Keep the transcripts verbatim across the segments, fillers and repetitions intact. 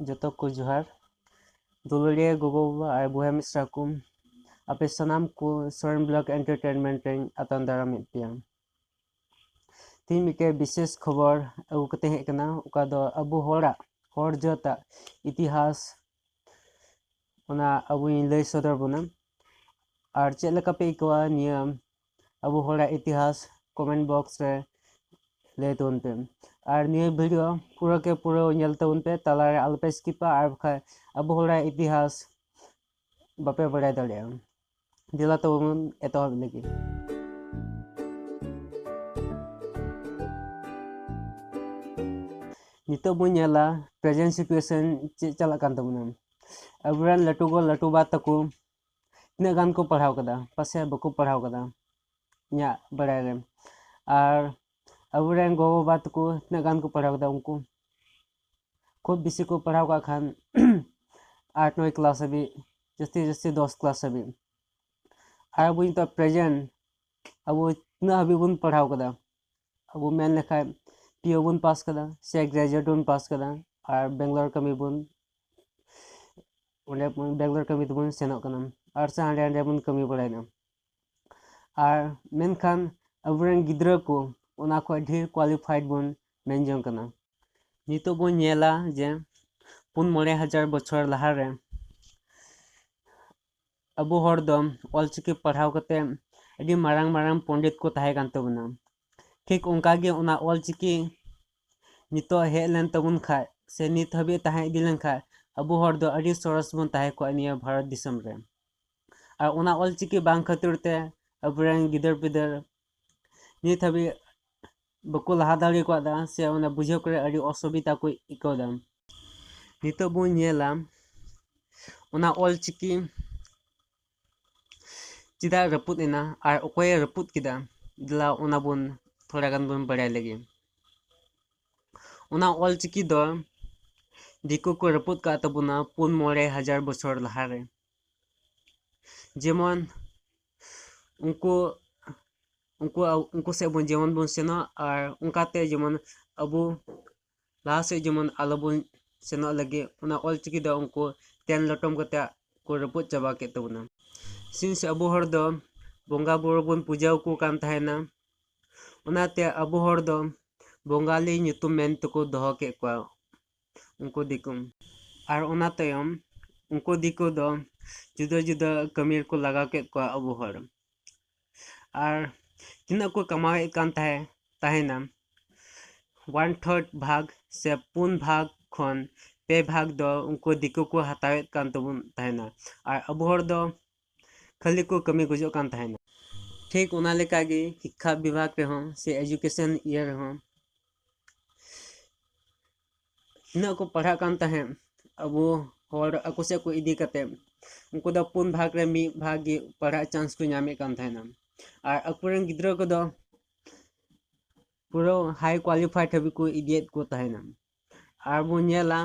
ᱡᱚᱛᱚ ᱠᱚ ᱡᱚᱦᱟᱨ᱾ ᱫᱩᱞᱟᱹᱲᱤᱭᱟᱹ ᱜᱚᱜᱚ ᱵᱟᱵᱟ ᱟᱨ ᱵᱚᱭᱦᱟ ᱢᱤᱥᱨᱟ ᱠᱚ, ᱟᱯᱮ ᱥᱟᱱᱟᱢ ᱠᱚ ᱥᱚᱨᱮᱱ ᱵᱞᱚᱜ ᱮᱱᱴᱟᱨᱴᱮᱱᱢᱮᱱᱴ ᱨᱮᱧ ᱟᱛᱟᱝ ᱫᱟᱨᱟᱢᱮᱫ ᱯᱮᱭᱟ᱾ ᱛᱮᱦᱮᱧ ᱢᱤᱫᱴᱮᱡ ᱵᱤᱥᱮᱥ ᱠᱷᱚᱵᱚᱨ ᱟᱹᱜᱩ ᱠᱟᱛᱮ ᱦᱮᱡ ᱠᱟᱱᱟ, ᱚᱠᱟ ᱫᱚ ᱟᱵᱚ ᱦᱚᱲᱟᱜ, ᱦᱚᱲ ᱡᱟᱹᱛᱟᱜ ᱤᱛᱤᱦᱟᱥ, ᱚᱱᱟ ᱟᱵᱚᱧ ᱞᱟᱹᱭ ᱥᱚᱫᱚᱨ ᱵᱚᱱᱟ᱾ ᱟᱨ ᱪᱮᱫ ᱞᱮᱠᱟ ᱯᱮ ᱟᱹᱭᱠᱟᱹᱣᱟ ᱱᱤᱭᱟᱹ ᱟᱵᱚ ᱦᱚᱲᱟᱜ ᱤᱛᱤᱦᱟᱥ, ᱠᱚᱢᱮᱱᱴ ᱵᱚᱠᱥ ᱨᱮ ᱞᱟᱹᱭ ᱛᱟᱵᱚᱱ ᱯᱮ᱾ ᱟᱨ ᱱᱤᱭᱟᱹ ᱵᱷᱤᱰᱤᱭᱳ ᱯᱩᱨᱟᱹ ᱠᱮ ᱯᱩᱨᱟᱹ ᱧᱮᱞ ᱛᱟᱵᱚᱱ ᱯᱮ, ᱛᱟᱞᱟᱨᱮ ᱟᱞᱚᱯᱮ ᱥᱠᱤᱯᱟ, ᱟᱨ ᱵᱟᱠᱷᱟᱡ ᱟᱵᱚ ᱦᱚᱲᱟᱜ ᱤᱛᱤᱦᱟᱥ ᱵᱟᱯᱮ ᱵᱟᱲᱟᱭ ᱫᱟᱲᱮᱭᱟᱜᱼᱟ᱾ ᱫᱮᱞᱟ ᱛᱚᱵᱮ ᱵᱚᱱ ᱮᱛᱚᱦᱚᱵ ᱞᱮᱜᱮ᱾ ᱱᱤᱛᱚᱜ ᱵᱚᱱ ᱧᱮᱞᱟ ᱯᱨᱮᱡᱮᱱᱴ ᱥᱤᱪᱩᱭᱮᱥᱚᱱ ᱪᱮᱫ ᱪᱟᱞᱟᱜ ᱠᱟᱱ ᱛᱟᱵᱚᱱᱟ᱾ ᱟᱵᱚᱨᱮᱱ ᱞᱟᱹᱴᱩ ᱜᱚ ᱞᱟᱹᱴᱩ ᱵᱟ ᱛᱟᱠᱚ ᱛᱤᱱᱟᱹᱜ ᱜᱟᱱ ᱠᱚ ᱯᱟᱲᱦᱟᱣ ᱠᱟᱫᱟ, ᱯᱟᱥᱮᱡ ᱵᱟᱠᱚ ᱯᱟᱲᱦᱟᱣ ᱠᱟᱫᱟ ᱤᱧᱟᱹᱜ ᱵᱟᱲᱟᱭ ᱨᱮ᱾ ᱟᱨ ᱟᱵᱚᱨᱮᱱ ᱜᱚ ᱵᱟᱵᱟ ᱛᱟᱠᱚ ᱛᱤᱱᱟᱹᱜ ᱜᱟᱱ ᱠᱚ ᱯᱟᱲᱦᱟᱣ ᱠᱟᱫᱟ, ᱩᱱᱠᱩ ᱠᱷᱩᱵ ᱵᱮᱥᱤ ᱠᱚ ᱯᱟᱲᱦᱟᱣ ᱠᱟᱜ ᱠᱷᱟᱱ ᱟᱴ ᱱᱚᱭ ᱠᱞᱟᱥ ᱦᱟᱹᱵᱤᱡ, ᱡᱟᱹᱥᱛᱤ ᱡᱟᱹᱥᱛᱤ ᱫᱚᱥ ᱠᱞᱟᱥ ᱦᱟᱹᱵᱤᱡ᱾ ᱟᱨ ᱟᱵᱚ ᱱᱤᱛᱚᱜ ᱯᱨᱮᱡᱮᱱᱴ ᱟᱵᱚ ᱛᱤᱱᱟᱹᱜ ᱦᱟᱹᱵᱤᱡ ᱵᱚᱱ ᱯᱟᱲᱦᱟᱣ ᱠᱟᱫᱟ? ᱟᱵᱚ ᱢᱮᱱ ᱞᱮᱠᱷᱟᱡ ᱯᱤᱭᱳ ᱵᱚᱱ ᱯᱟᱥ ᱠᱟᱫᱟ ᱥᱮ ᱜᱨᱮᱡᱩᱭᱮᱴ ᱵᱚᱱ ᱯᱟᱥ ᱠᱟᱫᱟ, ᱟᱨ ᱵᱮᱝᱜᱟᱞᱳᱨ ᱠᱟᱹᱢᱤ ᱵᱚᱱ, ᱚᱸᱰᱮ ᱵᱮᱝᱜᱟᱞᱳᱨ ᱠᱟᱹᱢᱤ ᱛᱮᱵᱚᱱ ᱥᱮᱱᱚᱜ ᱠᱟᱱᱟ, ᱟᱨ ᱥᱮ ᱦᱟᱸᱰᱮ ᱦᱟᱸᱰᱮ ᱵᱚᱱ ᱠᱟᱹᱢᱤ ᱵᱟᱲᱟᱭᱮᱫᱟ᱾ ᱟᱨ ᱢᱮᱱᱠᱷᱟᱱ ᱟᱵᱚᱨᱮᱱ ᱜᱤᱫᱽᱨᱟᱹ ᱠᱚ ᱚᱱᱟ ᱠᱷᱚᱡ ᱰᱷᱮᱨ ᱠᱣᱟᱞᱤᱯᱷᱟᱭᱤᱰ ᱵᱚᱱ ᱢᱮᱱ ᱡᱚᱝ ᱠᱟᱱᱟ᱾ ᱱᱤᱛᱚᱜ ᱵᱚᱱ ᱧᱮᱞᱟ ᱡᱮ ᱯᱩᱱ ᱢᱚᱬᱮ ᱦᱟᱡᱟᱨ ᱵᱚᱪᱷᱚᱨ ᱞᱟᱦᱟᱨᱮ ᱟᱵᱚ ᱦᱚᱲ ᱫᱚ ᱚᱞᱪᱤᱠᱤ ᱯᱟᱲᱦᱟᱣ ᱠᱟᱛᱮ ᱟᱹᱰᱤ ᱢᱟᱨᱟᱝ ᱢᱟᱨᱟᱝ ᱯᱚᱱᱰᱤᱛ ᱠᱚ ᱛᱟᱦᱮᱸ ᱠᱟᱱ ᱛᱟᱵᱚᱱᱟ᱾ ᱴᱷᱤᱠ ᱚᱱᱠᱟᱜᱮ ᱚᱱᱟ ᱚᱞᱪᱤᱠᱤ ᱱᱤᱛᱚᱜ ᱦᱮᱡ ᱞᱮᱱ ᱛᱟᱵᱚᱱ ᱠᱷᱟᱡ ᱥᱮ ᱱᱤᱛ ᱦᱟᱹᱵᱤᱡ ᱛᱟᱦᱮᱸ ᱤᱫᱤ ᱞᱮᱱᱠᱷᱟᱡ ᱟᱵᱚ ᱦᱚᱲ ᱫᱚ ᱟᱹᱰᱤ ᱥᱚᱨᱚᱥ ᱵᱚᱱ ᱛᱟᱦᱮᱸ ᱠᱚᱜᱼᱟ ᱱᱤᱭᱟᱹ ᱵᱷᱟᱨᱚᱛ ᱫᱤᱥᱚᱢ ᱨᱮ᱾ ᱟᱨ ᱚᱱᱟ ᱚᱞᱪᱤᱠᱤ ᱵᱟᱝ ᱠᱷᱟᱹᱛᱤᱨ ᱛᱮ ᱟᱵᱚᱨᱮᱱ ᱜᱤᱫᱟᱹᱨ ᱯᱤᱫᱟᱹᱨ ᱱᱤᱛ ᱦᱟᱹᱵᱤᱡ ᱵᱟᱠᱚ ᱞᱟᱦᱟ ᱫᱟᱲᱮ ᱠᱟᱣᱫᱟ ᱥᱮ ᱚᱱᱟ ᱵᱩᱡᱷᱟᱹᱣ ᱠᱚᱨᱮ ᱟᱹᱰᱤ ᱚᱥᱩᱵᱤᱫᱷᱟ ᱠᱚ ᱟᱹᱭᱠᱟᱹᱣ ᱮᱫᱟ᱾ ᱱᱤᱛᱚᱜ ᱵᱚᱱ ᱧᱮᱞᱟ ᱚᱱᱟ ᱚᱞᱪᱤᱠᱤ ᱪᱮᱫᱟᱜ ᱨᱟᱹᱯᱩᱫ ᱮᱱᱟ ᱟᱨ ᱚᱠᱚᱭᱮ ᱨᱟᱹᱯᱩᱫ ᱠᱮᱫᱟ, ᱫᱮᱞᱟ ᱚᱱᱟ ᱵᱚᱱ ᱛᱷᱚᱲᱟ ᱜᱟᱱ ᱵᱚᱱ ᱵᱟᱲᱟᱭ ᱞᱮᱜᱮ᱾ ᱚᱱᱟ ᱚᱞᱪᱤᱠᱤ ᱫᱚ ᱫᱤᱠᱩ ᱠᱚ ᱨᱟᱹᱯᱩᱫ ᱠᱟᱜ ᱛᱟᱵᱚᱱᱟ ᱯᱩᱱ ᱢᱚᱬᱮ ᱦᱟᱡᱟᱨ ᱵᱚᱪᱷᱚᱨ ᱞᱟᱦᱟᱨᱮ᱾ ᱡᱮᱢᱚᱱ ᱩᱱᱠᱩ ᱩᱱᱠᱩ ᱩᱱᱠᱩ ᱥᱮᱫ ᱵᱚᱱ ᱡᱮᱢᱚᱱ ᱵᱚᱱ ᱥᱮᱱᱚᱜ, ᱟᱨ ᱚᱱᱠᱟᱛᱮ ᱡᱮᱢᱚᱱ ᱟᱵᱚ ᱞᱟᱦᱟ ᱥᱮᱫ ᱡᱮᱢᱚᱱ ᱟᱞᱚ ᱵᱚᱱ ᱥᱮᱱᱚᱜ ᱞᱟᱹᱜᱤᱫ, ᱚᱱᱟ ᱚᱞᱪᱤᱠᱤ ᱫᱚ ᱩᱱᱠᱩ ᱛᱮᱱ ᱞᱚᱴᱚᱢ ᱠᱟᱛᱮ ᱠᱚ ᱨᱟᱹᱯᱩᱫ ᱪᱟᱵᱟ ᱠᱮᱫ ᱛᱟᱵᱚᱱᱟ᱾ Since ᱟᱵᱚ ᱦᱚᱲ ᱫᱚ ᱵᱚᱸᱜᱟ ᱵᱩᱨᱩ ᱵᱚᱱ ᱯᱩᱡᱟᱹ ᱟᱠᱚ ᱠᱟᱱ ᱛᱟᱦᱮᱱᱟ, ᱚᱱᱟᱛᱮ ᱟᱵᱚ ᱦᱚᱲ ᱫᱚ ᱵᱚᱸᱜᱟᱞᱤ ᱧᱩᱛᱩᱢ ᱢᱮᱱ ᱛᱮᱠᱚ ᱫᱚᱦᱚ ᱠᱮᱫ ᱠᱚᱣᱟ ᱩᱱᱠᱩ ᱫᱤᱠᱩ᱾ ᱟᱨ ᱚᱱᱟ ᱛᱟᱭᱚᱢ ᱩᱱᱠᱩ ᱫᱤᱠᱩ ᱫᱚ ᱡᱩᱫᱟᱹ ᱡᱩᱫᱟᱹ ᱠᱟᱹᱢᱤ ᱨᱮᱠᱚ ᱞᱟᱜᱟᱣ ᱠᱮᱫ ᱠᱚᱣᱟ ᱟᱵᱚ ᱦᱚᱲ᱾ ᱟᱨ ᱛᱤᱱᱟᱹᱜ ᱠᱚ ᱠᱟᱢᱟᱣᱮᱫ ᱠᱟᱱ ᱛᱟᱦᱮᱸ ᱛᱟᱦᱮᱱᱟ, one third ᱵᱷᱟᱜᱽ ᱥᱮ ᱯᱩᱱ ᱵᱷᱟᱜᱽ ᱠᱷᱚᱱ ᱯᱮ ᱵᱷᱟᱜᱽ ᱫᱚ ᱩᱱᱠᱩ ᱫᱤᱠᱩ ᱠᱚ ᱦᱟᱛᱟᱣᱮᱫ ᱠᱟᱱ ᱛᱟᱵᱚᱱ ᱛᱟᱦᱮᱱᱟ᱾ ᱟᱨ ᱟᱵᱚ ᱦᱚᱲ ᱫᱚ ᱠᱷᱟᱹᱞᱤ ᱠᱚ ᱠᱟᱹᱢᱤ ᱜᱚᱡᱚᱜ ᱠᱟᱱ ᱛᱟᱦᱮᱱᱟ᱾ ᱴᱷᱤᱠ ᱚᱱᱟ ᱞᱮᱠᱟᱜᱮ ᱥᱤᱠᱠᱷᱟ ᱵᱤᱵᱷᱟᱜᱽ ᱨᱮᱦᱚᱸ ᱥᱮ education ᱤᱭᱟᱹ ᱨᱮᱦᱚᱸ ᱛᱤᱱᱟᱹᱜ ᱠᱚ ᱯᱟᱲᱦᱟᱜ ᱠᱟᱱ ᱛᱟᱦᱮᱸᱫ ᱟᱵᱚ ᱦᱚᱲ ᱟᱠᱚ ᱥᱮᱫ ᱠᱚ ᱤᱫᱤ ᱠᱟᱛᱮ, ᱩᱱᱠᱩ ᱫᱚ ᱯᱩᱱ ᱵᱷᱟᱜᱽ ᱨᱮ ᱢᱤᱫ ᱵᱷᱟᱜᱽ ᱜᱮ ᱯᱟᱲᱦᱟᱜ chance ᱠᱚ ᱧᱟᱢᱮᱫ ᱠᱟᱱ ᱛᱟᱦᱮᱱᱟ᱾ ᱟᱨ ᱟᱠᱚᱨᱮᱱ ᱜᱤᱫᱽᱨᱟᱹ ᱠᱚᱫᱚ ᱯᱩᱨᱟᱹ high qualified ᱦᱟᱹᱵᱤᱡ ᱠᱚ ᱤᱫᱤᱭᱮᱫ ᱠᱚ ᱛᱟᱦᱮᱱᱟ᱾ ᱟᱨ ᱵᱚᱱ ᱧᱮᱞᱟ,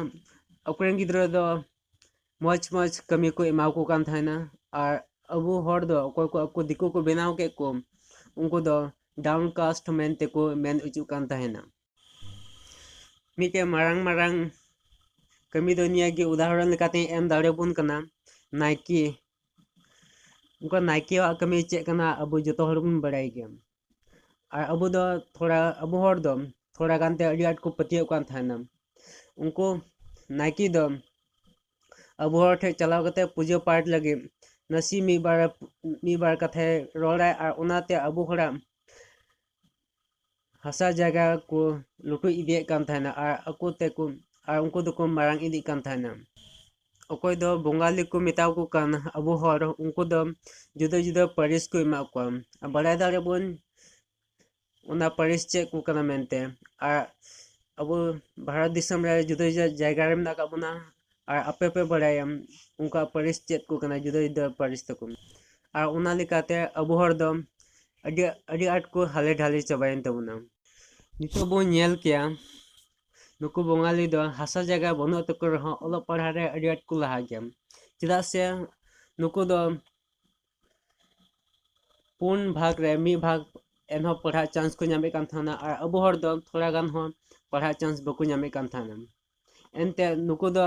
ᱟᱠᱚᱨᱮᱱ ᱜᱤᱫᱽᱨᱟᱹ ᱫᱚ ᱢᱚᱡᱽ ᱢᱚᱡᱽ ᱠᱟᱹᱢᱤ ᱠᱚ ᱮᱢᱟ ᱠᱚ ᱠᱟᱱ ᱛᱟᱦᱮᱱᱟ᱾ ᱟᱨ ᱟᱵᱚ ᱦᱚᱲ ᱫᱚ ᱚᱠᱚᱭ ᱠᱚ ᱟᱠᱚ ᱫᱤᱠᱩ ᱠᱚ ᱵᱮᱱᱟᱣ ᱠᱮᱫ ᱠᱚ, ᱩᱱᱠᱩ ᱫᱚ down caste ᱢᱮᱱ ᱛᱮᱠᱚ ᱢᱮᱱ ᱦᱚᱪᱚᱜ ᱠᱟᱱ ᱛᱟᱦᱮᱱᱟ᱾ ᱢᱤᱫᱴᱮᱱ ᱢᱟᱨᱟᱝ ᱢᱟᱨᱟᱝ ᱠᱟᱹᱢᱤ ᱫᱚ ᱱᱤᱭᱟᱹ ᱜᱮ ᱩᱫᱟᱦᱚᱨᱚᱱ ᱞᱮᱠᱟᱛᱮ ᱮᱢ ᱫᱟᱲᱮᱭᱟᱵᱚᱱ ᱠᱟᱱᱟ ᱱᱟᱭᱠᱮ᱾ ᱩᱱᱠᱩ ᱱᱟᱭᱠᱮᱣᱟᱜ ᱠᱟᱹᱢᱤ ᱪᱮᱫ ᱠᱟᱱᱟ ᱟᱵᱚ ᱡᱚᱛᱚ ᱦᱚᱲ ᱵᱚᱱ ᱵᱟᱲᱟᱭ ᱜᱮᱭᱟ᱾ ᱟᱨ ᱟᱵᱚ ᱫᱚ ᱛᱷᱚᱲᱟ, ᱟᱵᱚ ᱦᱚᱲ ᱫᱚ ᱛᱷᱚᱲᱟ ᱜᱟᱱ ᱛᱮ ᱟᱹᱰᱤ ᱟᱸᱴ ᱠᱚ ᱯᱟᱹᱛᱭᱟᱹᱜ ᱠᱟᱱ ᱛᱟᱦᱮᱱᱟ᱾ ᱩᱱᱠᱩ ᱱᱟᱭᱠᱮ ᱫᱚ ᱟᱵᱚ ᱦᱚᱲ ᱴᱷᱮᱱ ᱪᱟᱞᱟᱣ ᱠᱟᱛᱮ ᱯᱩᱡᱟᱹ ᱯᱟᱴ ᱞᱟᱹᱜᱤᱫ ᱱᱟᱥᱮ ᱢᱤᱫ ᱵᱟᱨ, ᱢᱤᱫ ᱵᱟᱨ ᱠᱟᱛᱷᱟᱭ ᱨᱚᱲᱟᱭ ᱟᱨ ᱚᱱᱟᱛᱮ ᱟᱵᱚ ᱦᱚᱲᱟᱜ ᱦᱟᱥᱟ ᱡᱟᱭᱜᱟ ᱠᱚ ᱞᱩᱴᱩᱡ ᱤᱫᱤᱭᱮᱫ ᱠᱟᱱ ᱛᱟᱦᱮᱱᱟ ᱟᱨ ᱟᱠᱚ ᱛᱮᱠᱚ, ᱟᱨ ᱩᱱᱠᱩ ᱫᱚᱠᱚ ᱢᱟᱨᱟᱝ ᱤᱫᱤᱜ ᱠᱟᱱ ᱛᱟᱦᱮᱱᱟ᱾ ᱚᱠᱚᱭ ᱫᱚ ᱵᱚᱸᱜᱟᱞᱤ ᱠᱚ ᱢᱮᱛᱟ ᱠᱚ ᱠᱟᱱ ᱟᱵᱚ ᱦᱚᱲ, ᱩᱱᱠᱩ ᱫᱚ ᱡᱩᱫᱟᱹ ᱡᱩᱫᱟᱹ ᱯᱟᱹᱨᱤᱥ ᱠᱚ ᱮᱢᱟ ᱠᱚᱣᱟ᱾ ᱵᱟᱲᱟᱭ ᱫᱟᱲᱮᱭᱟᱜ ᱵᱚᱱ ᱚᱱᱟ ᱯᱟᱹᱨᱤᱥ ᱪᱮᱫ ᱠᱚ ᱠᱟᱱᱟ ᱢᱮᱱᱛᱮ᱾ ᱟᱨ ᱟᱵᱚ ᱵᱷᱟᱨᱚᱛ ᱫᱤᱥᱚᱢ ᱨᱮ ᱡᱩᱫᱟᱹ ᱡᱩᱫᱟᱹ ᱡᱟᱭᱜᱟ ᱨᱮ ᱢᱮᱱᱟᱜ ᱟᱠᱟᱫ ᱵᱚᱱᱟ, ᱟᱨ ᱟᱯᱮ ᱯᱮ ᱵᱟᱲᱟᱭᱟ ᱩᱱᱠᱩᱣᱟᱜ ᱯᱟᱹᱨᱤᱥ ᱪᱮᱫ ᱠᱚ ᱠᱟᱱᱟ, ᱡᱩᱫᱟᱹ ᱡᱩᱫᱟᱹ ᱯᱟᱹᱨᱤᱥ ᱛᱟᱠᱚ᱾ ᱟᱨ ᱚᱱᱟ ᱞᱮᱠᱟᱛᱮ ᱟᱵᱚ ᱦᱚᱲ ᱫᱚ ᱟᱹᱰᱤ, ᱟᱹᱰᱤ ᱟᱸᱴ ᱠᱚ ᱦᱟᱞᱮ ᱰᱷᱟᱞᱮ ᱪᱟᱵᱟᱭᱮᱱ ᱛᱟᱵᱚᱱᱟ᱾ ᱱᱤᱛᱚᱜ ᱵᱚᱱ ᱧᱮᱞ ᱠᱮᱭᱟ, ᱱᱩᱠᱩ ᱵᱚᱸᱜᱟᱞᱤ ᱫᱚ ᱦᱟᱥᱟ ᱡᱟᱭᱜᱟ ᱵᱟᱹᱱᱩᱜ ᱛᱟᱠᱚ ᱨᱮᱦᱚᱸ ᱚᱞᱚᱜ ᱯᱟᱲᱦᱟᱜ ᱨᱮ ᱟᱹᱰᱤ ᱟᱸᱴ ᱠᱚ ᱞᱟᱦᱟ ᱜᱮᱭᱟ᱾ ᱪᱮᱫᱟᱜ ᱥᱮ ᱱᱩᱠᱩ ᱫᱚ ᱯᱩᱱ ᱵᱷᱟᱜᱽ ᱨᱮ ᱢᱤᱫ ᱵᱷᱟᱜᱽ ᱮᱱᱦᱚᱸ ᱯᱟᱲᱦᱟᱜ chance ᱠᱚ ᱧᱟᱢᱮᱫ ᱠᱟᱱ ᱛᱟᱦᱮᱱᱟ, ᱟᱨ ᱟᱵᱚ ᱦᱚᱲ ᱫᱚ ᱛᱷᱚᱲᱟ ᱜᱟᱱ ᱦᱚᱸ ᱯᱟᱲᱦᱟᱜ chance ᱵᱟᱠᱚ ᱧᱟᱢᱮᱫ ᱠᱟᱱ ᱛᱟᱦᱮᱱᱟ᱾ ᱮᱱᱛᱮ ᱱᱩᱠᱩ ᱫᱚ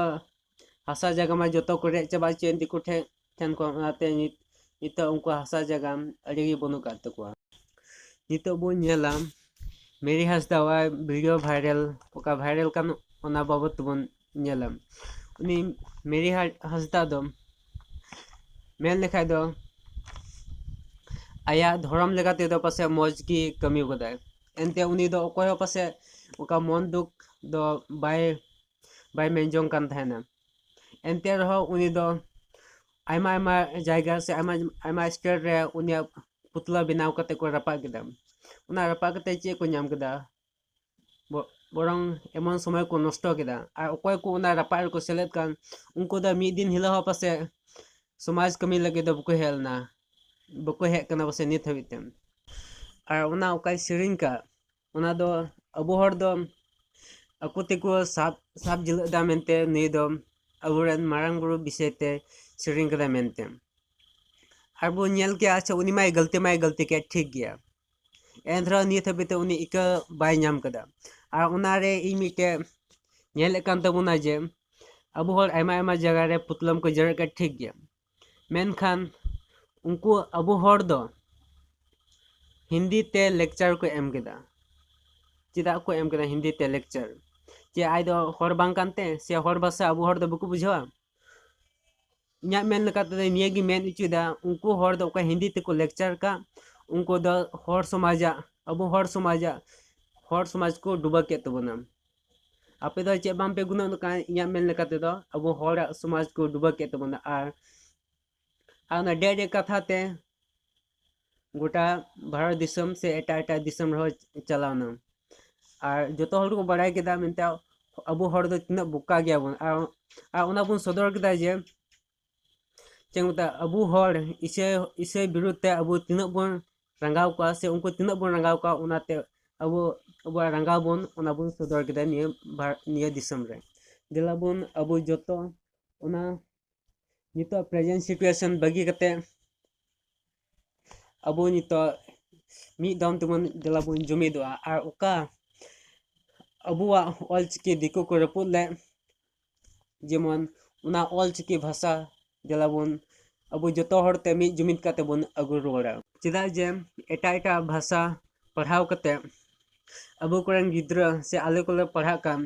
ᱦᱟᱥᱟ ᱡᱟᱭᱜᱟ ᱢᱟ ᱡᱚᱛᱚ ᱠᱚ ᱨᱮᱡ ᱪᱟᱵᱟ ᱦᱚᱪᱚᱭᱮᱱ ᱫᱤᱠᱩ ᱴᱷᱮᱱ ᱴᱷᱮᱱ ᱠᱷᱚᱱ᱾ ᱚᱱᱟᱛᱮ ᱱᱤᱛ ᱱᱤᱛᱚᱜ ᱩᱱᱠᱩ ᱦᱟᱥᱟ ᱡᱟᱭᱜᱟ ᱟᱹᱰᱤ ᱜᱮ ᱵᱟᱹᱱᱩᱜ ᱟᱠᱟᱫ ᱛᱟᱠᱚᱣᱟ᱾ ᱱᱤᱛᱚᱜ ᱵᱚᱱ ᱧᱮᱞᱟ ᱢᱮᱨᱤ ᱦᱟᱸᱥᱫᱟᱣᱟᱜ ᱵᱷᱤᱰᱤᱭᱳ ᱵᱷᱟᱭᱨᱟᱞ, ᱚᱠᱟ ᱵᱷᱟᱭᱨᱟᱞ ᱠᱟᱱ, ᱚᱱᱟ ᱵᱟᱵᱚᱫ ᱛᱮᱵᱚᱱ ᱧᱮᱞᱟ᱾ ᱩᱱᱤ ᱢᱮᱨᱤ ᱦᱟ- ᱦᱟᱸᱥᱫᱟ ᱫᱚ ᱢᱮᱱ ᱞᱮᱠᱷᱟᱡ ᱫᱚ ᱟᱭᱟᱜ ᱫᱷᱚᱨᱚᱢ ᱞᱮᱠᱟ ᱛᱮᱫᱚ ᱯᱟᱥᱮᱡ ᱢᱚᱡᱽ ᱜᱮ ᱠᱟᱹᱢᱤ ᱠᱟᱫᱟᱭ᱾ ᱮᱱᱛᱮ ᱩᱱᱤ ᱫᱚ ᱚᱠᱚᱭ ᱦᱚᱸ ᱯᱟᱥᱮᱡ ᱚᱱᱠᱟ ᱢᱚᱱ ᱫᱩᱠ ᱫᱚ ᱵᱟᱭ ᱵᱟᱭ ᱢᱮᱱ ᱡᱚᱝ ᱠᱟᱱ ᱛᱟᱦᱮᱱᱟ᱾ ᱮᱱᱛᱮ ᱨᱮᱦᱚᱸ ᱩᱱᱤ ᱫᱚ ᱟᱭᱢᱟ ᱟᱭᱢᱟ ᱡᱟᱭᱜᱟ ᱥᱮ ᱟᱭᱢᱟ ᱟᱭᱢᱟ ᱥᱴᱮᱴ ᱨᱮ ᱩᱱᱤᱭᱟᱜ ᱯᱩᱛᱞᱟᱹ ᱵᱮᱱᱟᱣ ᱠᱟᱛᱮ ᱠᱚ ᱨᱟᱯᱟᱜ ᱠᱮᱫᱟ᱾ ᱚᱱᱟ ᱨᱟᱯᱟᱜ ᱠᱟᱛᱮ ᱪᱮᱫ ᱠᱚ ᱧᱟᱢ ᱠᱮᱫᱟ? ᱵᱚ- ᱵᱚᱨᱚᱝ ᱮᱢᱚᱱ ᱥᱚᱢᱚᱭ ᱠᱚ ᱱᱚᱥᱴᱚ ᱠᱮᱫᱟ᱾ ᱟᱨ ᱚᱠᱚᱭ ᱠᱚ ᱚᱱᱟ ᱨᱟᱯᱟᱜ ᱨᱮᱠᱚ ᱥᱮᱞᱮᱫ ᱠᱟᱱ, ᱩᱱᱠᱩ ᱫᱚ ᱢᱤᱫ ᱫᱤᱱ ᱦᱤᱞᱳᱜ ᱦᱚᱸ ᱯᱟᱥᱮᱡ ᱥᱚᱢᱟᱡᱽ ᱠᱟᱹᱢᱤ ᱞᱟᱹᱜᱤᱫ ᱫᱚ ᱵᱟᱠᱚ ᱦᱮᱡ ᱞᱮᱱᱟ, ᱵᱟᱠᱚ ᱦᱮᱡ ᱠᱟᱱᱟ ᱯᱟᱥᱮᱡ ᱱᱤᱛ ᱦᱟᱹᱵᱤᱡ ᱛᱮ᱾ ᱟᱨ ᱚᱱᱟ ᱚᱠᱟᱭ ᱥᱮᱨᱮᱧ ᱠᱟᱜ, ᱚᱱᱟ ᱫᱚ ᱟᱵᱚ ᱦᱚᱲ ᱫᱚ ᱟᱠᱚ ᱛᱮᱠᱚ ᱥᱟᱵ ᱥᱟᱵ ᱡᱤᱞᱟᱹᱜ ᱫᱟ ᱢᱮᱱᱛᱮ ᱱᱩᱭ ᱫᱚ ᱟᱵᱚᱨᱮᱱ ᱢᱟᱨᱟᱝ ᱵᱩᱨᱩ ᱵᱤᱥᱚᱭ ᱛᱮ ᱥᱮᱨᱮᱧ ᱠᱟᱫᱟᱭ ᱢᱮᱱᱛᱮ᱾ ᱟᱨ ᱵᱚᱱ ᱧᱮᱞ ᱠᱮᱭᱟ, ᱟᱪᱪᱷᱟ, ᱩᱱᱤ ᱢᱟᱭ ᱜᱟᱹᱞᱛᱤ ᱢᱟᱭ ᱜᱟᱹᱞᱛᱤ ᱠᱮᱫ, ᱴᱷᱤᱠ ᱜᱮᱭᱟ, ᱮᱱ ᱨᱮᱦᱚᱸ ᱱᱤᱛ ᱦᱟᱹᱵᱤᱡ ᱛᱮ ᱩᱱᱤ ᱤᱠᱟᱹ ᱵᱟᱭ ᱧᱟᱢ ᱠᱟᱫᱟ᱾ ᱟᱨ ᱚᱱᱟᱨᱮ ᱤᱧ ᱢᱤᱫᱴᱮᱡ ᱧᱮᱞᱮᱫ ᱠᱟᱱ ᱛᱟᱵᱚᱱᱟ ᱡᱮ ᱟᱵᱚ ᱦᱚᱲ ᱟᱭᱢᱟ ᱟᱭᱢᱟ ᱡᱟᱭᱜᱟ ᱨᱮ ᱯᱩᱛᱞᱟᱹᱢ ᱠᱚ ᱡᱮᱨᱮᱫ ᱠᱟᱜ, ᱴᱷᱤᱠ ᱜᱮᱭᱟ, ᱢᱮᱱᱠᱷᱟᱱ ᱩᱱᱠᱩ ᱟᱵᱚ ᱦᱚᱲ ᱫᱚ ᱦᱤᱱᱫᱤ ᱛᱮ ᱞᱮᱠᱪᱟᱨ ᱠᱚ ᱮᱢ ᱠᱮᱫᱟ᱾ ᱪᱮᱫᱟᱜ ᱠᱚ ᱮᱢ ᱠᱮᱫᱟ ᱦᱤᱱᱫᱤ ᱛᱮ ᱞᱮᱠᱪᱟᱨ? ᱪᱮ ᱟᱡ ᱫᱚ ᱦᱚᱲ ᱵᱟᱝ ᱠᱟᱱᱛᱮ, ᱥᱮ ᱦᱚᱲ ᱵᱷᱟᱥᱟ ᱟᱵᱚ ᱦᱚᱲ ᱫᱚ ᱵᱟᱠᱚ ᱵᱩᱡᱷᱟᱹᱣᱟ? ᱤᱧᱟᱹᱜ ᱢᱮᱱ ᱞᱮᱠᱟ ᱛᱮᱫᱚ ᱱᱤᱭᱟᱹ ᱜᱮ ᱢᱮᱱ ᱦᱚᱪᱚᱭᱮᱫᱟ, ᱩᱱᱠᱩ ᱦᱚᱲ ᱫᱚ ᱚᱠᱟ ᱦᱤᱱᱫᱤ ᱛᱮᱠᱚ ᱞᱮᱠᱪᱟᱨ ᱠᱟᱜ, ᱩᱱᱠᱩ ᱫᱚ ᱦᱚᱲ ᱥᱚᱢᱟᱡᱟᱜ, ᱟᱵᱚ ᱦᱚᱲ ᱥᱚᱢᱟᱡᱟᱜ, ᱦᱚᱲ ᱥᱚᱢᱟᱡᱽ ᱠᱚ ᱰᱩᱵᱟᱹ ᱠᱮᱫ ᱛᱟᱵᱚᱱᱟ᱾ ᱟᱯᱮ ᱫᱚ ᱪᱮᱫ ᱵᱟᱝ ᱯᱮ ᱜᱩᱱᱟᱹᱱᱚᱜ ᱠᱟᱱ? ᱤᱧᱟᱹᱜ ᱢᱮᱱ ᱞᱮᱠᱟ ᱛᱮᱫᱚ ᱟᱵᱚ ᱦᱚᱲᱟᱜ ᱥᱚᱢᱟᱡᱽ ᱠᱚ ᱰᱩᱵᱟᱹ ᱠᱮᱫ ᱛᱟᱵᱚᱱᱟ᱾ ᱟᱨ ᱟᱨ ᱚᱱᱟ ᱰᱮ ᱰᱮ ᱠᱟᱛᱷᱟ ᱛᱮ ᱜᱚᱴᱟ ᱵᱷᱟᱨᱚᱛ ᱫᱤᱥᱚᱢ ᱥᱮ ᱮᱴᱟᱜ ᱮᱴᱟᱜ ᱫᱤᱥᱚᱢ ᱨᱮᱦᱚᱸ ᱪᱟᱞᱟᱣ ᱮᱱᱟ᱾ ᱟᱨ ᱡᱚᱛᱚ ᱦᱚᱲ ᱠᱚ ᱵᱟᱲᱟᱭ ᱠᱮᱫᱟ ᱢᱮᱱᱛᱮ ᱟᱵᱚ ᱦᱚᱲ ᱫᱚ ᱛᱤᱱᱟᱹᱜ ᱵᱚᱠᱟ ᱜᱮᱭᱟ ᱵᱚᱱ᱾ ᱟᱨ ᱟᱨ ᱚᱱᱟ ᱵᱚᱱ ᱥᱚᱫᱚᱨ ᱠᱮᱫᱟ ᱡᱮ ᱪᱮᱫ ᱠᱚ ᱢᱮᱛᱟᱜᱼᱟ, ᱟᱵᱚ ᱦᱚᱲ ᱤᱥᱟᱹᱭ ᱤᱥᱟᱹᱭ ᱵᱤᱨᱩᱫᱷ ᱛᱮ ᱟᱵᱚ ᱛᱤᱱᱟᱹᱜ ᱵᱚᱱ ᱨᱟᱸᱜᱟᱣ ᱠᱚᱣᱟ ᱥᱮ ᱩᱱᱠᱩ ᱛᱤᱱᱟᱹᱜ ᱵᱚᱱ ᱨᱟᱸᱜᱟᱣ ᱠᱚᱣᱟ, ᱚᱱᱟᱛᱮ ᱟᱵᱚ ᱟᱵᱚᱣᱟᱜ ᱨᱟᱸᱜᱟᱣ ᱵᱚᱱ, ᱚᱱᱟ ᱵᱚᱱ ᱥᱚᱫᱚᱨ ᱠᱮᱫᱟ ᱱᱤᱭᱟᱹ ᱵᱷᱟᱨ- ᱱᱤᱭᱟᱹ ᱫᱤᱥᱚᱢ ᱨᱮ᱾ ᱫᱮᱞᱟ ᱵᱚᱱ ᱟᱵᱚ ᱡᱚᱛᱚ ᱚᱱᱟ ᱱᱤᱛᱚᱜ ᱯᱨᱮᱡᱮᱱᱴ ᱥᱤᱪᱩᱭᱮᱥᱚᱱ ᱵᱟᱹᱜᱤ ᱠᱟᱛᱮ ᱟᱵᱚ ᱱᱤᱛᱚᱜ ᱢᱤᱫ ᱫᱚᱢ ᱛᱮᱵᱚᱱ ᱫᱮᱞᱟ ᱵᱚᱱ ᱡᱩᱢᱤᱫᱚᱜᱼᱟ᱾ ᱟᱨ ᱚᱠᱟ ᱟᱵᱚᱣᱟᱜ ᱚᱞᱪᱤᱠᱤ ᱫᱤᱠᱩ ᱠᱚ ᱨᱟᱹᱯᱩᱫ ᱞᱮᱫ, ᱡᱮᱢᱚᱱ ᱚᱱᱟ ᱚᱞ ᱪᱤᱠᱤ ᱵᱷᱟᱥᱟ ᱫᱮᱞᱟ ᱵᱚᱱ ᱟᱵᱚ ᱡᱚᱛᱚ ᱦᱚᱲ ᱛᱮ ᱢᱤᱫ ᱡᱩᱢᱤᱫ ᱠᱟᱛᱮ ᱵᱚᱱ ᱟᱹᱜᱩ ᱨᱩᱣᱟᱹᱲᱟ᱾ ᱪᱮᱫᱟᱜ ᱡᱮ ᱮᱴᱟᱜ ᱮᱴᱟᱜ ᱵᱷᱟᱥᱟ ᱯᱟᱲᱦᱟᱣ ᱠᱟᱛᱮ ᱟᱵᱚ ᱠᱚᱨᱮᱱ ᱜᱤᱫᱽᱨᱟᱹ ᱥᱮ ᱟᱞᱮ ᱠᱚᱞᱮ ᱯᱟᱲᱦᱟᱜ ᱠᱟᱱ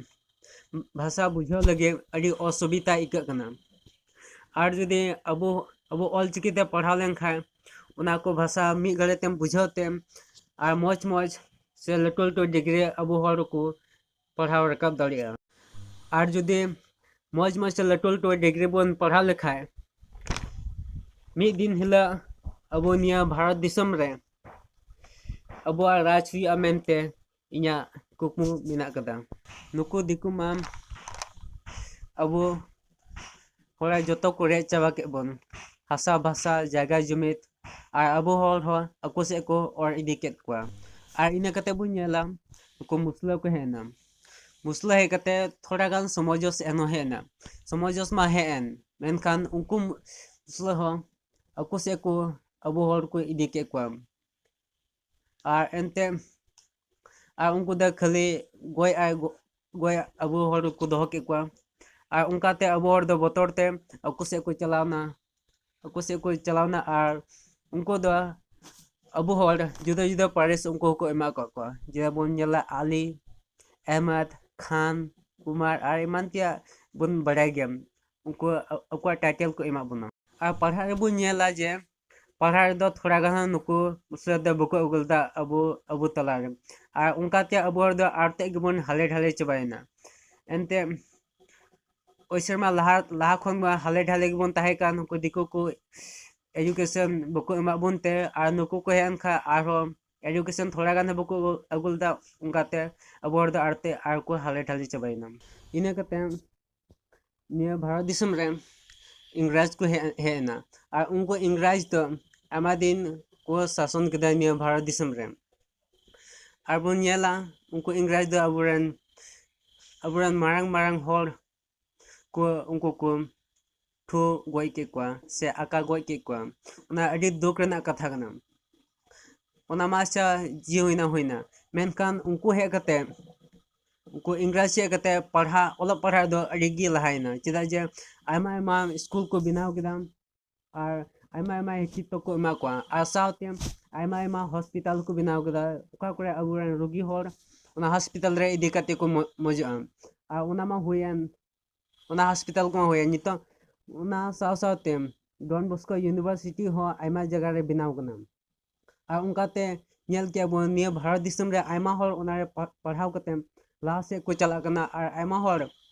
ᱵᱷᱟᱥᱟ ᱵᱩᱡᱷᱟᱹᱣ ᱞᱟᱹᱜᱤᱫ ᱟᱹᱰᱤ ᱚᱥᱩᱵᱤᱫᱷᱟ ᱟᱹᱭᱠᱟᱹᱜ ᱠᱟᱱᱟ᱾ ᱟᱨ ᱡᱩᱫᱤ ᱟᱵᱚ ᱟᱵᱚ ᱚᱞ ᱪᱤᱠᱤ ᱛᱮ ᱯᱟᱲᱦᱟᱣ ᱞᱮᱱᱠᱷᱟᱱ ᱚᱱᱟ ᱠᱚ ᱵᱷᱟᱥᱟ ᱢᱤᱫ ᱜᱷᱟᱹᱲᱤᱡ ᱛᱮᱢ ᱵᱩᱡᱷᱟᱹᱣ ᱛᱮ ᱟᱨ ᱢᱚᱡᱽ ᱢᱚᱡᱽ ᱥᱮ ᱞᱟᱹᱴᱩ ᱞᱟᱹᱴᱩ ᱰᱤᱜᱽᱨᱤ ᱟᱵᱚ ᱦᱚᱲ ᱠᱚ ᱯᱟᱲᱦᱟᱣ ᱨᱟᱠᱟᱵ ᱫᱟᱲᱮᱭᱟᱜᱼᱟ᱾ ᱟᱨ ᱡᱩᱫᱤ ᱢᱚᱡᱽ ᱢᱚᱡᱽ ᱥᱮ ᱞᱟᱹᱴᱩ ᱞᱟᱹᱴᱩ ᱰᱤᱜᱽᱨᱤ ᱵᱚᱱ ᱯᱟᱲᱦᱟᱣ ᱞᱮᱠᱷᱟᱱ ᱢᱤᱫ ᱫᱤᱱ ᱦᱤᱞᱳᱜ ᱟᱵᱚ ᱱᱤᱭᱟᱹ ᱵᱷᱟᱨᱚᱛ ᱫᱤᱥᱚᱢ ᱨᱮ ᱟᱵᱚᱣᱟᱜ ᱨᱟᱡᱽ ᱦᱩᱭᱩᱜᱼᱟ ᱢᱮᱱᱛᱮ ᱤᱧᱟᱹᱜ ᱠᱩᱠᱢᱩ ᱢᱮᱱᱟᱜ ᱠᱟᱫᱟ᱾ ᱱᱩᱠᱩ ᱫᱤᱠᱩ ᱢᱟ ᱟᱵᱚ ᱦᱚᱲᱟᱜ ᱡᱚᱛᱚ ᱠᱚ ᱨᱮᱡ ᱪᱟᱵᱟ ᱠᱮᱫ ᱵᱚᱱ, ᱦᱟᱥᱟ ᱵᱷᱟᱥᱟ, ᱡᱟᱭᱜᱟ ᱡᱩᱢᱤᱫ, ᱟᱨ ᱟᱵᱚ ᱦᱚᱲ ᱦᱚᱸ ᱟᱠᱚ ᱥᱮᱫ ᱠᱚ ᱚᱨ ᱤᱫᱤ ᱠᱮᱫ ᱠᱚᱣᱟ᱾ ᱟᱨ ᱤᱱᱟᱹ ᱠᱟᱛᱮ ᱵᱚᱱ ᱧᱮᱞᱟ ᱩᱱᱠᱩ ᱢᱩᱥᱞᱟᱹ ᱠᱚ ᱦᱮᱡ ᱮᱱᱟ᱾ ᱢᱩᱥᱞᱟᱹ ᱦᱮᱡ ᱠᱟᱛᱮ ᱛᱷᱚᱲᱟ ᱜᱟᱱ ᱥᱚᱢᱚᱡᱚᱥ ᱮᱱᱦᱚᱸ ᱦᱮᱡ ᱮᱱᱟ᱾ ᱥᱚᱢᱚᱡᱚᱥ ᱢᱟ ᱦᱮᱡ ᱮᱱ, ᱢᱮᱱᱠᱷᱟᱱ ᱩᱱᱠᱩ ᱢᱩᱥᱞᱟᱹ ᱦᱚᱸ ᱟᱠᱚ ᱥᱮᱫ ᱠᱚ ᱟᱵᱚ ᱦᱚᱲ ᱠᱚ ᱤᱫᱤ ᱠᱮᱫ ᱠᱚᱣᱟ᱾ ᱟᱨ ᱮᱱᱛᱮ ᱟᱨ ᱩᱱᱠᱩ ᱫᱚ ᱠᱷᱟᱹᱞᱤ ᱜᱚᱡ ᱟᱨ ᱜᱚ- ᱜᱚᱡ ᱟᱵᱚ ᱦᱚᱲ ᱠᱚ ᱫᱚᱦᱚ ᱠᱮᱫ ᱠᱚᱣᱟ᱾ ᱟᱨ ᱚᱱᱠᱟᱛᱮ ᱟᱵᱚ ᱦᱚᱲ ᱫᱚ ᱵᱚᱛᱚᱨ ᱛᱮ ᱟᱠᱚ ᱥᱮᱫ ᱠᱚ ᱪᱟᱞᱟᱣᱱᱟ, ᱟᱠᱚ ᱥᱮᱫ ᱠᱚ ᱪᱟᱞᱟᱣᱱᱟ᱾ ᱟᱨ ᱩᱱᱠᱩ ᱫᱚ ᱟᱵᱚ ᱦᱚᱲ ᱡᱩᱫᱟᱹ ᱡᱩᱫᱟᱹ ᱯᱟᱹᱨᱤᱥ ᱩᱱᱠᱩ ᱦᱚᱸᱠᱚ ᱮᱢᱟ ᱟᱠᱟᱫ ᱠᱚᱣᱟ᱾ ᱡᱮᱢᱚᱱ ᱧᱮᱞᱟ ᱟᱞᱤ, ᱟᱦᱢᱟᱫ, ᱠᱷᱟᱱ, ᱠᱩᱢᱟᱨ ᱟᱨ ᱮᱢᱟᱱ ᱛᱮᱭᱟᱜ ᱵᱚᱱ ᱵᱟᱲᱟᱭ ᱜᱮᱭᱟ᱾ ᱩᱱᱠᱩ ᱟ- ᱟᱠᱚᱣᱟᱜ ᱴᱟᱭᱴᱮᱞ ᱠᱚ ᱮᱢᱟᱜ ᱵᱚᱱᱟ᱾ ᱟᱨ ᱯᱟᱲᱦᱟᱜ ᱨᱮᱵᱚᱱ ᱧᱮᱞᱟ ᱡᱮ ᱯᱟᱲᱦᱟᱜ ᱨᱮᱫᱚ ᱛᱷᱚᱲᱟ ᱜᱟᱱ ᱦᱚᱸ ᱱᱩᱠᱩ ᱩᱥᱟᱹᱨᱟ ᱫᱚ ᱵᱟᱠᱚ ᱟᱹᱜᱩ ᱞᱮᱫᱟ ᱟᱵᱚ ᱟᱵᱚ ᱛᱟᱞᱟᱨᱮ᱾ ᱟᱨ ᱚᱱᱠᱟᱛᱮ ᱟᱵᱚ ᱦᱚᱲ ᱫᱚ ᱟᱨ ᱛᱮᱫ ᱜᱮᱵᱚᱱ ᱦᱟᱞᱮ ᱰᱷᱟᱞᱮ ᱪᱟᱵᱟᱭᱮᱱᱟ᱾ ᱮᱱᱛᱮ ᱳᱭ ᱥᱮᱨᱢᱟ ᱞᱟᱦᱟ ᱞᱟᱦᱟ ᱠᱷᱚᱱ ᱢᱟ ᱦᱟᱞᱮ ᱰᱷᱟᱞᱮ ᱜᱮᱵᱚᱱ ᱛᱟᱦᱮᱸ ᱠᱟᱱ᱾ ᱩᱱᱠᱩ ᱫᱤᱠᱩ ᱠᱚ ᱮᱰᱩᱠᱮᱥᱚᱱ ᱵᱟᱠᱚ ᱮᱢᱟᱜ ᱵᱚᱱ ᱛᱮ ᱟᱨ ᱱᱩᱠᱩ ᱠᱚ ᱦᱮᱡ ᱮᱱ ᱠᱷᱟᱱ ᱟᱨᱦᱚᱸ ᱮᱰᱩᱠᱮᱥᱚᱱ ᱛᱷᱚᱲᱟ ᱜᱟᱱ ᱦᱚᱸ ᱵᱟᱠᱚ ᱟᱹᱜᱩ ᱞᱮᱫᱟ᱾ ᱚᱱᱠᱟᱛᱮ ᱟᱵᱚ ᱦᱚᱲ ᱫᱚ ᱟᱨ ᱛᱮᱫ ᱟᱨ ᱠᱚ ᱦᱟᱞᱮ ᱰᱷᱟᱞᱮ ᱪᱟᱵᱟᱭᱮᱱᱟ᱾ ᱤᱱᱟᱹ ᱠᱟᱛᱮ ᱱᱤᱭᱟᱹ ᱵᱷᱟᱨᱚᱛ ᱫᱤᱥᱚᱢ ᱨᱮ ᱤᱝᱨᱮᱡᱽ ᱠᱚ ᱦᱮᱡ ᱦᱮᱡ ᱮᱱᱟ᱾ ᱟᱨ ᱩᱱᱠᱩ ᱤᱝᱨᱮᱡᱽ ᱫᱚ ᱟᱭᱢᱟ ᱫᱤᱱ ᱠᱚ ᱥᱟᱥᱚᱱ ᱠᱮᱫᱟ ᱱᱤᱭᱟᱹ ᱵᱷᱟᱨᱚᱛ ᱫᱤᱥᱚᱢ ᱨᱮ᱾ ᱟᱨ ᱵᱚᱱ ᱧᱮᱞᱟ ᱩᱱᱠᱩ ᱤᱝᱨᱮᱡᱽ ᱫᱚ ᱟᱵᱚᱨᱮᱱ ᱟᱵᱚᱨᱮᱱ ᱢᱟᱨᱟᱝ ᱢᱟᱨᱟᱝ ᱦᱚᱲ ᱠᱚ ᱩᱱᱠᱩ ᱠᱚ ᱴᱷᱩ ᱜᱚᱡ ᱠᱮᱫ ᱠᱚᱣᱟ ᱥᱮ ᱟᱠᱟ ᱜᱚᱡ ᱠᱮᱫ ᱠᱚᱣᱟ᱾ ᱚᱱᱟ ᱟᱹᱰᱤ ᱫᱩᱠ ᱨᱮᱱᱟᱜ ᱠᱟᱛᱷᱟ ᱠᱟᱱᱟ᱾ ᱚᱱᱟ ᱢᱟ ᱟᱪᱪᱷᱟ, ᱡᱤᱣᱤ ᱦᱩᱭᱱᱟ ᱦᱩᱭᱱᱟ, ᱢᱮᱱᱠᱷᱟᱱ ᱩᱱᱠᱩ ᱦᱮᱡ ᱠᱟᱛᱮ ᱩᱱᱠᱩ ᱤᱝᱨᱮᱡᱽ ᱦᱮᱡ ᱠᱟᱛᱮ ᱯᱟᱲᱦᱟᱜ, ᱚᱞᱚᱜ ᱯᱟᱲᱦᱟᱜ ᱫᱚ ᱟᱹᱰᱤ ᱜᱮ ᱞᱟᱦᱟᱭᱮᱱᱟ᱾ ᱪᱮᱫᱟᱜ ᱡᱮ ᱟᱭᱢᱟ ᱟᱭᱢᱟ ᱥᱠᱩᱞ ᱠᱚ ᱵᱮᱱᱟᱣ ᱠᱮᱫᱟ ᱟᱨ ᱟᱭᱢᱟ ᱟᱭᱢᱟ ᱦᱤᱥᱤᱫ ᱠᱚ ᱮᱢᱟ ᱠᱚᱣᱟ, ᱟᱨ ᱥᱟᱶᱛᱮ ᱟᱭᱢᱟ ᱟᱭᱢᱟ ᱦᱚᱥᱯᱤᱴᱟᱞ ᱠᱚ ᱵᱮᱱᱟᱣ ᱠᱮᱫᱟ, ᱚᱠᱟ ᱠᱚᱨᱮ ᱟᱵᱚᱨᱮᱱ ᱨᱩᱜᱤ ᱦᱚᱲ ᱚᱱᱟ ᱦᱚᱥᱯᱤᱴᱟᱞ ᱨᱮ ᱤᱫᱤ ᱠᱟᱛᱮ ᱠᱚ ᱢᱚ-, ᱢᱚᱡᱚᱜᱼᱟ᱾ ᱟᱨ ᱚᱱᱟ ᱢᱟ ᱦᱩᱭᱮᱱ, ᱚᱱᱟ ᱦᱚᱥᱯᱤᱴᱟᱞ ᱠᱚᱢᱟ ᱦᱩᱭᱮᱱ᱾ ᱱᱤᱛᱚᱜ ᱚᱱᱟ ᱥᱟᱶ ᱥᱟᱶᱛᱮ ᱰᱚᱱ ᱵᱚᱥᱠᱳ ᱤᱭᱩᱱᱤᱵᱷᱟᱨᱥᱤᱴᱤ ᱦᱚᱸ ᱟᱭᱢᱟ ᱡᱟᱭᱜᱟ ᱨᱮ ᱵᱮᱱᱟᱣ ᱠᱟᱱᱟ᱾ ᱟᱨ ᱚᱱᱠᱟᱛᱮ ᱧᱮᱞ ᱠᱮᱜᱼᱟ ᱵᱚᱱ, ᱱᱤᱭᱟᱹ ᱵᱷᱟᱨᱚᱛ ᱫᱤᱥᱚᱢ ᱨᱮ ᱟᱭᱢᱟ ᱦᱚᱲ ᱚᱱᱟᱨᱮ ᱯᱟ-, ᱯᱟᱲᱦᱟᱣ ᱠᱟᱛᱮ ᱞᱟᱦᱟ ᱥᱮᱫ ᱠᱚ ᱪᱟᱞᱟᱜ ᱠᱟᱱᱟ᱾ ᱟᱨ ᱟᱭᱢᱟ ᱦᱚᱲ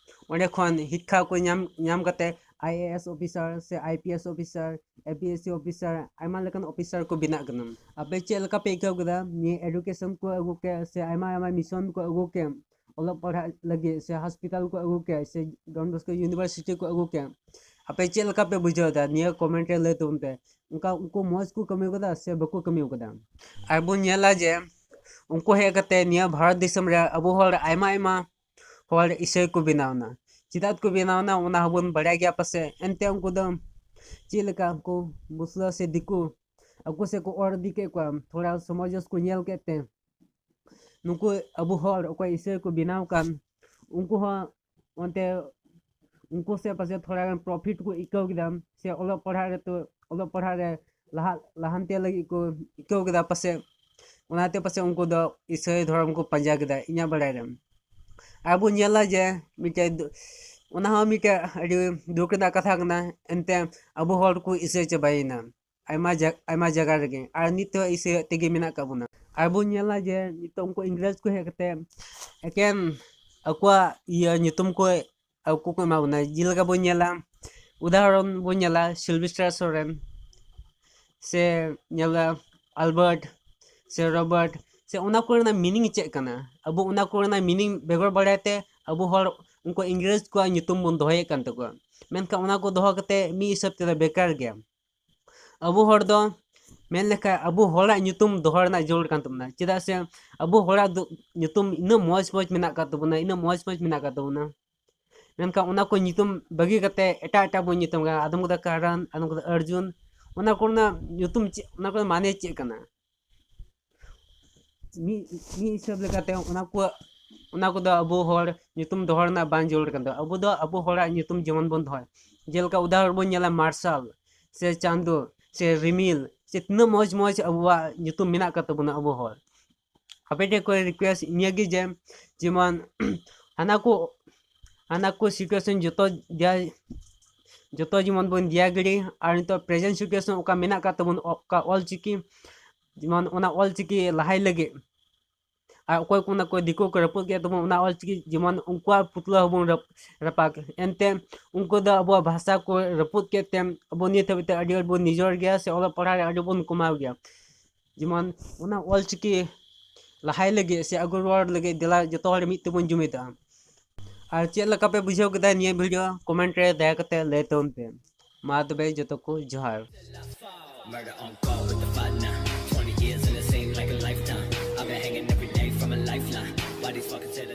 ᱚᱸᱰᱮ ᱠᱷᱚᱱ ᱦᱤᱠᱠᱷᱟ ᱠᱚ ᱧᱟᱢ, ᱧᱟᱢ ᱠᱟᱛᱮ ᱟᱭ ᱮ ᱮᱥ ᱚᱯᱷᱤᱥᱟᱨ ᱥᱮ I P S officer, A P S C officer, ᱟᱭᱢᱟ ᱞᱮᱠᱟᱱ ᱚᱯᱷᱤᱥᱟᱨ ᱠᱚ ᱵᱮᱱᱟᱜ ᱠᱟᱱᱟ᱾ ᱟᱯᱮ ᱪᱮᱫ ᱞᱮᱠᱟ ᱯᱮ ᱟᱹᱭᱠᱟᱹᱣ ᱠᱮᱫᱟ? ᱱᱤᱭᱟᱹ ᱮᱰᱩᱠᱮᱥᱚᱱ ᱠᱚ ᱟᱹᱜᱩ ᱠᱮᱫ ᱥᱮ ᱟᱭᱢᱟ ᱟᱭᱢᱟ ᱢᱤᱥᱚᱱ ᱠᱚ ᱟᱹᱜᱩ ᱠᱮᱫ, ᱚᱞᱚᱜ ᱯᱟᱲᱦᱟᱜ ᱞᱟᱹᱜᱤᱫ ᱥᱮ ᱦᱚᱥᱯᱤᱴᱟᱞ ᱠᱚ ᱟᱹᱜᱩ ᱠᱮᱫ ᱥᱮ ᱰᱚᱱ ᱵᱚᱥᱠᱳ ᱤᱭᱩᱱᱤᱵᱷᱟᱨᱥᱤᱴᱤ ᱠᱚ ᱟᱹᱜᱩ ᱠᱮᱫ, ᱟᱯᱮ ᱪᱮᱫ ᱞᱮᱠᱟ ᱯᱮ ᱵᱩᱡᱷᱟᱹᱣ ᱮᱫᱟ? ᱱᱤᱭᱟᱹ ᱠᱚᱢᱮᱱᱴ ᱨᱮ ᱞᱟᱹᱭ ᱛᱟᱵᱚᱱ ᱯᱮ᱾ ᱚᱱᱠᱟ ᱩᱱᱠᱩ ᱢᱚᱡᱽ ᱠᱚ ᱠᱟᱹᱢᱤ ᱠᱟᱫᱟ ᱥᱮ ᱵᱟᱠᱚ ᱠᱟᱹᱢᱤ ᱠᱟᱫᱟ? ᱟᱨ ᱵᱚᱱ ᱧᱮᱞᱟ ᱡᱮ ᱩᱱᱠᱩ ᱦᱮᱡ ᱠᱟᱛᱮ ᱱᱤᱭᱟᱹ ᱵᱷᱟᱨᱚᱛ ᱫᱤᱥᱚᱢ ᱨᱮ ᱟᱵᱚ ᱦᱚᱲ ᱟᱭᱢᱟ ᱟᱭᱢᱟ ᱦᱚᱲ ᱤᱥᱟᱹᱭ ᱠᱚ ᱵᱮᱱᱟᱣ ᱮᱱᱟ᱾ ᱪᱮᱫᱟᱜ ᱠᱚ ᱵᱮᱱᱟᱣ ᱮᱱᱟ, ᱚᱱᱟ ᱦᱚᱸᱵᱚᱱ ᱵᱟᱲᱟᱭ ᱜᱮᱭᱟ ᱯᱟᱥᱮᱡ᱾ ᱮᱱᱛᱮ ᱩᱱᱠᱩ ᱫᱚ ᱪᱮᱫ ᱞᱮᱠᱟ ᱩᱱᱠᱩ ᱢᱩᱥᱞᱟᱹ ᱥᱮ ᱫᱤᱠᱩ ᱟᱠᱚ ᱥᱮᱫ ᱠᱚ ᱚᱨ ᱤᱫᱤ ᱠᱮᱫ ᱠᱚᱣᱟ, ᱛᱷᱚᱲᱟ ᱥᱚᱢᱟᱡᱽ ᱠᱚ ᱧᱮᱞ ᱠᱮᱫ ᱛᱮ ᱱᱩᱠᱩ ᱟᱵᱚ ᱦᱚᱲ ᱚᱠᱚᱭ ᱤᱥᱟᱹᱭ ᱠᱚ ᱵᱮᱱᱟᱣ ᱠᱟᱱ, ᱩᱱᱠᱩ ᱦᱚᱸ ᱚᱱᱛᱮ ᱩᱱᱠᱩ ᱥᱮᱫ ᱯᱟᱥᱮᱡ ᱛᱷᱚᱲᱟ ᱜᱟᱱ ᱯᱨᱚᱯᱷᱤᱴ ᱠᱚ ᱟᱹᱭᱠᱟᱹᱣ ᱠᱮᱫᱟ, ᱥᱮ ᱚᱞᱚᱜ ᱯᱟᱲᱦᱟᱜ ᱨᱮ ᱛᱚ, ᱚᱞᱚᱜ ᱯᱟᱲᱦᱟᱜ ᱨᱮ ᱞᱟᱦᱟ, ᱞᱟᱦᱟᱱᱛᱤ ᱞᱟᱹᱜᱤᱫ ᱠᱚ ᱟᱹᱭᱠᱟᱹᱣ ᱠᱮᱫᱟ ᱯᱟᱥᱮᱡ᱾ ᱚᱱᱟᱛᱮ ᱯᱟᱥᱮᱡ ᱩᱱᱠᱩ ᱫᱚ ᱤᱥᱟᱹᱭ ᱫᱷᱚᱨᱚᱢ ᱠᱚ ᱯᱟᱸᱡᱟ ᱠᱮᱫᱟ, ᱤᱧᱟᱹᱜ ᱵᱟᱲᱟᱭ ᱨᱮ᱾ ᱟᱨ ᱵᱚᱱ ᱧᱮᱞᱟ ᱡᱮ ᱢᱤᱫᱴᱮᱡ ᱫᱩ-, ᱚᱱᱟ ᱦᱚᱸ ᱢᱤᱫᱴᱮᱡ ᱟᱹᱰᱤ ᱫᱩᱠ ᱨᱮᱱᱟᱜ ᱠᱟᱛᱷᱟ ᱠᱟᱱᱟ᱾ ᱮᱱᱛᱮ ᱟᱵᱚ ᱦᱚᱲ ᱠᱚ ᱤᱥᱟᱹᱭ ᱪᱟᱵᱟᱭᱮᱱᱟ ᱟᱭᱢᱟ ᱡᱟ-, ᱟᱭᱢᱟ ᱡᱟᱭᱜᱟ ᱨᱮᱜᱮ, ᱟᱨ ᱱᱤᱛ ᱦᱚᱸ ᱤᱥᱟᱹᱭ ᱛᱮᱜᱮ ᱢᱮᱱᱟᱜ ᱟᱠᱟᱫ ᱵᱚᱱᱟ᱾ ᱟᱨ ᱵᱚᱱ ᱧᱮᱞᱟ ᱡᱮ ᱱᱤᱛᱚᱜ ᱩᱱᱠᱩ ᱤᱝᱨᱮᱡᱽ ᱠᱚ ᱦᱮᱡ ᱠᱟᱛᱮ ᱮᱠᱮᱱ ᱟᱠᱚᱣᱟᱜ ᱤᱭᱟᱹ ᱧᱩᱛᱩᱢ ᱠᱚ ᱟᱠᱚ ᱠᱚ ᱮᱢᱟ ᱵᱚᱱᱟ᱾ ᱡᱮᱞᱮᱠᱟ ᱵᱚᱱ ᱧᱮᱞᱟ, ᱩᱫᱟᱦᱚᱨᱚᱱ ᱵᱚᱱ ᱧᱮᱞᱟ ᱥᱤᱞᱵᱷᱮᱥᱴᱟᱨ ᱥᱚᱨᱮᱱ, ᱥᱮ ᱧᱮᱞᱟ ᱟᱞᱵᱟᱨᱴ, ᱥᱮ ᱨᱚᱵᱟᱨᱴ, ᱥᱮ ᱚᱱᱟ ᱠᱚᱨᱮᱱᱟᱜ ᱢᱤᱱᱤᱝ ᱪᱮᱫ ᱠᱟᱱᱟ? ᱟᱵᱚ ᱚᱱᱟ ᱠᱚᱨᱮᱱᱟᱜ ᱢᱤᱱᱤᱝ ᱵᱮᱜᱚᱨ ᱵᱟᱲᱟᱭ ᱛᱮ ᱟᱵᱚ ᱦᱚᱲ ᱩᱱᱠᱩ ᱤᱝᱨᱮᱡᱽ ᱠᱚᱣᱟᱜ ᱧᱩᱛᱩᱢ ᱵᱚᱱ ᱫᱚᱦᱚᱭᱮᱫ ᱠᱟᱱ ᱛᱟᱠᱚᱣᱟ᱾ ᱢᱮᱱᱠᱷᱟᱱ ᱚᱱᱟ ᱠᱚ ᱫᱚᱦᱚ ᱠᱟᱛᱮ ᱢᱤᱫ ᱦᱤᱥᱟᱹᱵ ᱛᱮᱫᱚ ᱵᱮᱠᱟᱨ ᱜᱮᱭᱟ᱾ ᱟᱵᱚ ᱦᱚᱲ ᱫᱚ ᱢᱮᱱ ᱞᱮᱠᱷᱟᱱ ᱟᱵᱚ ᱦᱚᱲᱟᱜ ᱧᱩᱛᱩᱢ ᱫᱚᱦᱚ ᱨᱮᱱᱟᱜ ᱡᱟᱹᱨᱩᱲ ᱠᱟᱱ ᱛᱟᱵᱚᱱᱟ, ᱪᱮᱫᱟᱜ ᱥᱮ ᱟᱵᱚ ᱦᱚᱲᱟᱜ ᱫᱚ ᱧᱩᱛᱩᱢ ᱤᱱᱟᱹᱜ ᱢᱚᱡᱽ ᱢᱚᱡᱽ ᱢᱮᱱᱟᱜ ᱟᱠᱟᱫ ᱛᱟᱵᱚᱱᱟ, ᱤᱱᱟᱹᱜ ᱢᱚᱡᱽ ᱢᱚᱡᱽ ᱢᱮᱱᱟᱜ ᱟᱠᱟᱫ ᱛᱟᱵᱚᱱᱟ᱾ ᱢᱮᱱᱠᱷᱟᱱ ᱚᱱᱟ ᱠᱚ ᱧᱩᱛᱩᱢ ᱵᱟᱹᱜᱤ ᱠᱟᱛᱮ ᱮᱴᱟᱜ ᱮᱴᱟᱜ ᱵᱚᱱ ᱧᱩᱛᱩᱢ ᱠᱟᱱᱟ, ᱟᱫᱚᱢ ᱠᱚᱫᱚ ᱠᱟᱨᱟᱱ, ᱟᱫᱚᱢ ᱠᱚᱫᱚ ᱚᱨᱡᱩᱱ᱾ ᱚᱱᱟ ᱠᱚᱨᱮᱱᱟᱜ ᱧᱩᱛᱩᱢ ᱪᱮᱫ, ᱚᱱᱟ ᱠᱚᱨᱮᱱᱟᱜ ᱢᱟᱱᱮ ᱪᱮᱫ ᱠᱟᱱᱟ? ᱢᱤᱫ, ᱢᱤᱫ ᱦᱤᱥᱟᱹᱵ ᱞᱮᱠᱟᱛᱮ ᱚᱱᱟ ᱠᱚᱣᱟᱜ ᱚᱱᱟ ᱠᱚᱫᱚ ᱟᱵᱚ ᱦᱚᱲ ᱧᱩᱛᱩᱢ ᱫᱚᱦᱚ ᱨᱮᱱᱟᱜ ᱵᱟᱝ ᱡᱟᱹᱨᱩᱲ ᱠᱟᱱ ᱛᱟᱵᱚᱱᱟ᱾ ᱟᱵᱚ ᱫᱚ ᱟᱵᱚ ᱦᱚᱲᱟᱜ ᱧᱩᱛᱩᱢ ᱡᱮᱢᱚᱱ ᱵᱚᱱ ᱫᱚᱦᱚᱭ, ᱡᱮᱞᱮᱠᱟ ᱩᱫᱟᱦᱚᱨᱚᱱ ᱵᱚᱱ ᱧᱮᱞᱟ ᱢᱟᱨᱥᱟᱞ, ᱥᱮ ᱪᱟᱸᱫᱚ, ᱥᱮ ᱨᱤᱢᱤᱞ, ᱥᱮ ᱛᱤᱱᱟᱹᱜ ᱢᱚᱡᱽ ᱢᱚᱡᱽ ᱟᱵᱚᱣᱟᱜ ᱧᱩᱛᱩᱢ ᱢᱮᱱᱟᱜ ᱟᱠᱟᱫ ᱛᱟᱵᱚᱱᱟ ᱟᱵᱚ ᱦᱚᱲ᱾ ᱟᱯᱮ ᱴᱷᱮᱱ ᱠᱚ request ᱤᱱᱟᱹ ᱜᱮ ᱡᱮ ᱡᱮᱢᱚᱱ ᱦᱟᱱᱟ ᱠᱚ, ᱦᱟᱱᱟ ᱠᱚ situation ᱡᱚᱛᱚ ᱫᱮᱭᱟ, ᱡᱚᱛᱚ ᱡᱮᱢᱚᱱ ᱵᱚᱱ ᱫᱮᱭᱟ ᱜᱤᱲᱤ᱾ ᱟᱨ ᱱᱤᱛᱚᱜ present situation ᱚᱠᱟ ᱢᱮᱱᱟᱜ ᱟᱠᱟᱫ ᱛᱟᱵᱚᱱ, ᱚᱠᱟ ᱚᱞ ᱪᱤᱠᱤ, ᱡᱮᱢᱚᱱ ᱚᱱᱟ ᱚᱞ ᱪᱤᱠᱤ ᱞᱟᱦᱟᱭ ᱞᱟᱹᱜᱤᱫ, ᱟᱨ ᱚᱠᱚᱭ ᱠᱚ ᱚᱱᱟ ᱠᱚ ᱫᱤᱠᱩ ᱠᱚ ᱨᱟᱹᱯᱩᱫ ᱠᱮᱫ ᱛᱟᱵᱚᱱ ᱚᱱᱟ ᱚᱞ ᱪᱤᱠᱤ, ᱡᱮᱢᱚᱱ ᱩᱱᱠᱩᱣᱟᱜ ᱯᱩᱛᱞᱟᱹ ᱦᱚᱸᱵᱚᱱ ᱨᱟᱯ-, ᱨᱟᱯᱟᱜ᱾ ᱮᱱᱛᱮ ᱩᱱᱠᱩ ᱫᱚ ᱟᱵᱚᱣᱟᱜ ᱵᱷᱟᱥᱟ ᱠᱚ ᱨᱟᱹᱯᱩᱫ ᱠᱮᱫ ᱛᱮ ᱟᱵᱚ ᱱᱤᱛ ᱦᱟᱹᱵᱤᱡ ᱛᱮ ᱟᱹᱰᱤ ᱟᱸᱴ ᱵᱚᱱ ᱱᱤᱡᱚᱨ ᱜᱮᱭᱟ ᱥᱮ ᱚᱞᱚᱜ ᱯᱟᱲᱦᱟᱜ ᱨᱮ ᱟᱹᱰᱤ ᱵᱚᱱ ᱠᱚᱢᱟᱣ ᱜᱮᱭᱟ᱾ ᱡᱮᱢᱚᱱ ᱚᱱᱟ ᱚᱞ ᱪᱤᱠᱤ ᱞᱟᱦᱟᱭ ᱞᱟᱹᱜᱤᱫ ᱥᱮ ᱟᱹᱜᱩ ᱨᱩᱣᱟᱹᱲ ᱞᱟᱹᱜᱤᱫ ᱫᱮᱞᱟ ᱡᱚᱛᱚ ᱦᱚᱲ ᱢᱤᱫ ᱛᱮᱵᱚᱱ ᱡᱩᱢᱤᱫᱚᱜᱼᱟ᱾ ᱟᱨ ᱪᱮᱫ ᱞᱮᱠᱟ ᱯᱮ ᱵᱩᱡᱷᱟᱹᱣ ᱠᱮᱫᱟ ᱱᱤᱭᱟᱹ video, comment ᱨᱮ ᱫᱟᱭᱟ ᱠᱟᱛᱮ ᱞᱟᱹᱭ ᱛᱟᱵᱚᱱ ᱯᱮ᱾ ᱢᱟ ᱛᱚᱵᱮ ᱡᱚᱛᱚ ᱠᱚ ᱡᱚᱦᱟᱨ᱾ Murder on call with the five nine. Twenty years and it seems like a lifetime. I've been hanging every day from a lifeline. Bodies fucking set